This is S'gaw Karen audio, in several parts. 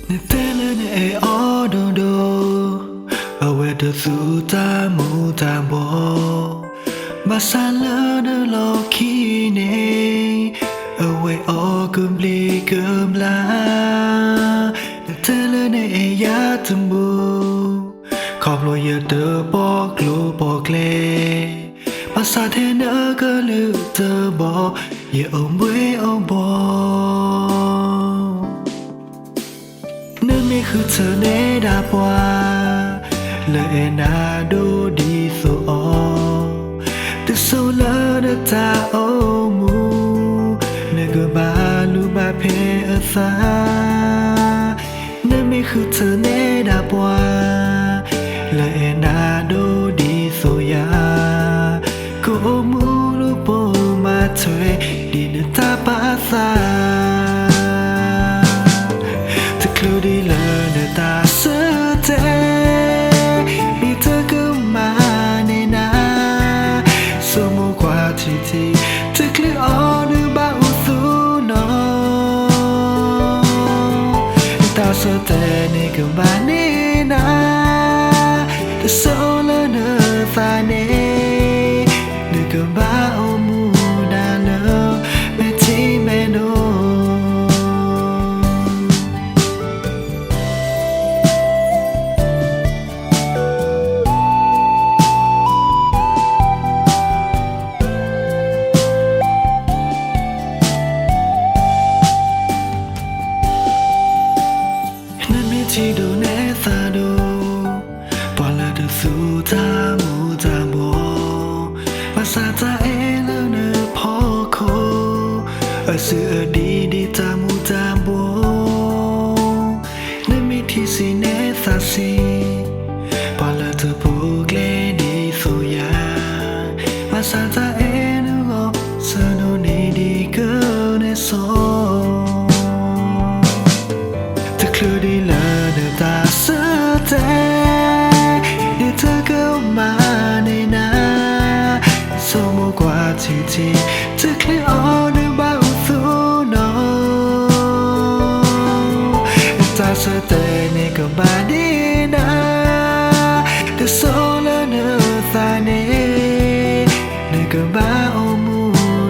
နတဲလၢနအဲၣ်အီၤဒိၣ်ဒိၣ်, အဝဲတသူတၢ်မူၤတၢ်ဘှီး, ဘၣ်ဆၣ်လၢနလီၢ်ခံန့ၣ်, အဝဲအီၣ်ကဘျံးကဘျၣ်. နတဲလၢနအဲၣ်ယၤတမူ, ခီဖျိယတပိာ်ကျိၤပိာ်ကျဲ, ဘၣ်ဆၣ်ထဲနကလုၢ်တဘီ, ယအိၣ်ဘှံးအိၣ်ဘှီၣ်. နမ့ၢ်ဃုထၢနဲဒၣ်ပှၤ, လၢအဲၣ်နၤဒိၣ်ဒ်သိးအီၤ, တစိၤလၢနတၢ်အိၣ်မူ, နကဘၣ်လူၤဘၣ်ဖဲးအသး. နမ့ၢ်ဃုထၢနဲဒၣ်ပှၤ, လၢအဲၣ်နၤဒိၣ်ဒ်သိးယၤ, ကအိၣ်မူလိာ်ပိာ်မၤထွဲဒ်နတၢ်ပာ်သး. တချုးဒံးလၢနတၢ်ဆၢတဲာ်, မ့ၢ်တကမၣ်န့ၢ်နၤ, ဆိကမိၣ်ကွၢ်ထံထံ, တချုးအီၤနဘၣ်အိၣ်သူၣ်နီၤ. နတၢ်ဆၢတဲာ်န့ၣ်ကဘၣ်န့ၢ်နၤ, တစိၤလၢနသးန့ၣ်, နကဘၣ်အိၣ်မူဒၣ်လၢ မဲာ်ထံမဲာ်နိ. နမ့ၢ်ထံၣ်ဒိၣ်နဲၣ်သးဒိၣ်, ပှၤလၢတသူတၢ်မူၤတၢ်ဘှီး, ဘၣ်ဆၣ်တၢ်အဲၣ်လၢနဖီခိၣ်, အစုအဒံးဒ်တၢ်မူၤတၢ်ဘှီး. နမ့ၢ်ထံၣ်ဆံးနဲၣ်သးဆံး, ပှၤလၢတပူၤကျဲဒ်သိးယၤ, ဘၣ်ဆၣ်တၢ်အဲၣ်နဂီၢ်, ဆၢဒိၣ်န့ၢ်ဒံးကနၢ်စိ တချုးဒံးလၢနတၢ်ဆၢတဲာ်, မ့ၢ်တကမၣ်န့ၢ်နၤ, ဆိကမိၣ်ကွၢ်ထံထံ, တချုးအီၤနဘၣ်အိၣ်သူၣ်နီၤ. နတၢ်ဆၢတဲာ်န့ၣ်ကဘၣ်န့ၢ်နၤ, တစိၤလၢနသးန့ၣ်, နကဘၣ်အိၣ်မူ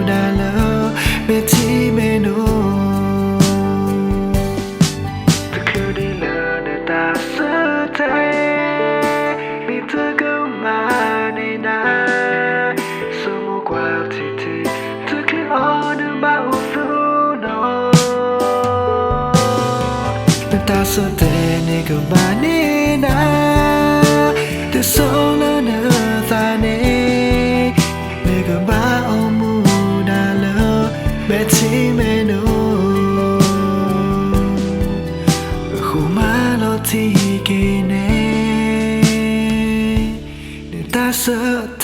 ဒၣ်လၢ မဲာ်ထံမဲာ်နိ. တချုးဒံးလၢနတၢ်ဆၢတဲာ်, မ့ၢ်တကမၣ်န့ၢ်နၤ, ဆိကမိၣ်ကွၢ်ထံထံ, တချုးအီၤနဘၣ်အိၣ်သူၣ်နီၤ. နတၢ်ဆၢတဲာ်န့ၣ်ကဘၣ်န့ၢ်နၤ, တစိၤလၢနသးန့ၣ်, နကဘၣ်အိၣ်မူဒၣ်လၢ မဲာ်ထံမဲာ်နိ. အဃိမၤလီၤတံၢ်က့ၤန့ၣ်, နတၢ်ဆၢတဲာ်